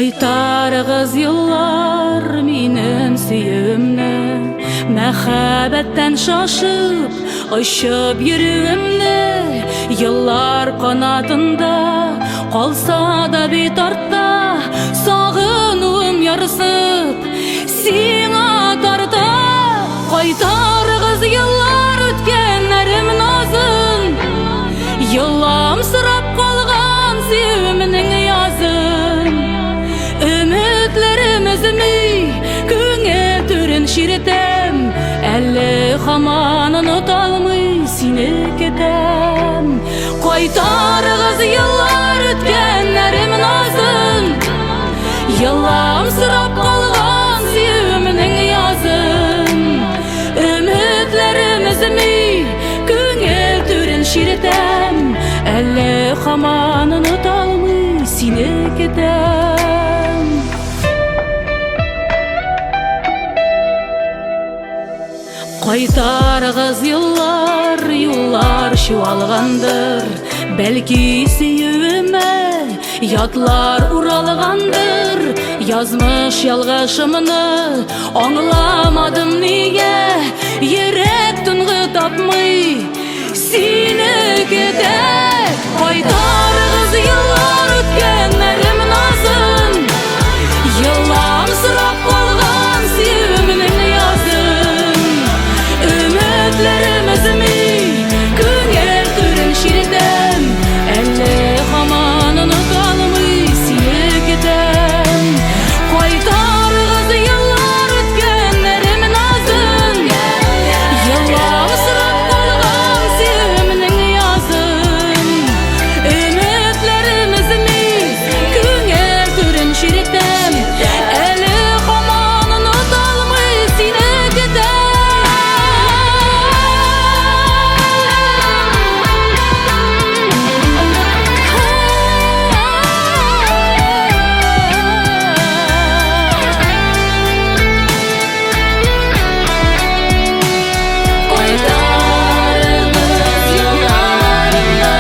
Кайтарыгыз еллар минем сөюемне, Мәхәббәттән шашып, очып йөрүемне. Еллар канатында калса да бит артта, Сагынуым ярсып, сиңа тарта. Кайтарыгыз еллар үткәннәрем назын, Еллам сорап калган сөюемнең язын. Өметләрем өзми, күңел түрен чиретәм, Әле һаман оныталмый сине көтәм. Кайтарыгыз еллар үткәннәрем назын, Еллам сорап калган сөюемнең язын. Өметләрем өзми, күңел түрен чиретәм, Әле һаман оныталмый сине көтәм. Кайтарыгыз еллар, юллар чуалгандыр, Бәлки сөюемә ятлар уралгандыр. Язмыш ялгышымны аңламадым нигә, Йөрәк тынгы тапмый, сине көтә. Кайтарыгыз еллар үткәннәрем назын, Еллам сорап калган сөюемнең язын. Өметләрем өзми, күңел түрен чиретәм, Әле һаман оныталмый сине көтәм. Кайтарыгыз еллар үткәннәрем назын, Еллам сорап калган сөюемнең язын. Өметләрем өзми, күңел түрен чиретәм, Әле һаман оныталмый сине көтәм. Кайтарыгыз елларымны.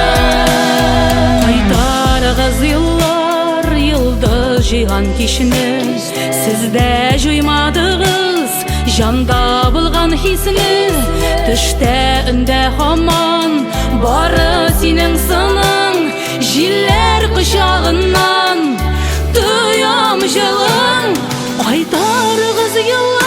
Кайтарыгыз еллар, йолдыз җыйган кичне. Сез дә җуймадыгыз җанда булган хисне. Төштә өндә һаман бары синең сының. Җилләр кочагыннан тоям җылың. Кайтарыгыз еллар.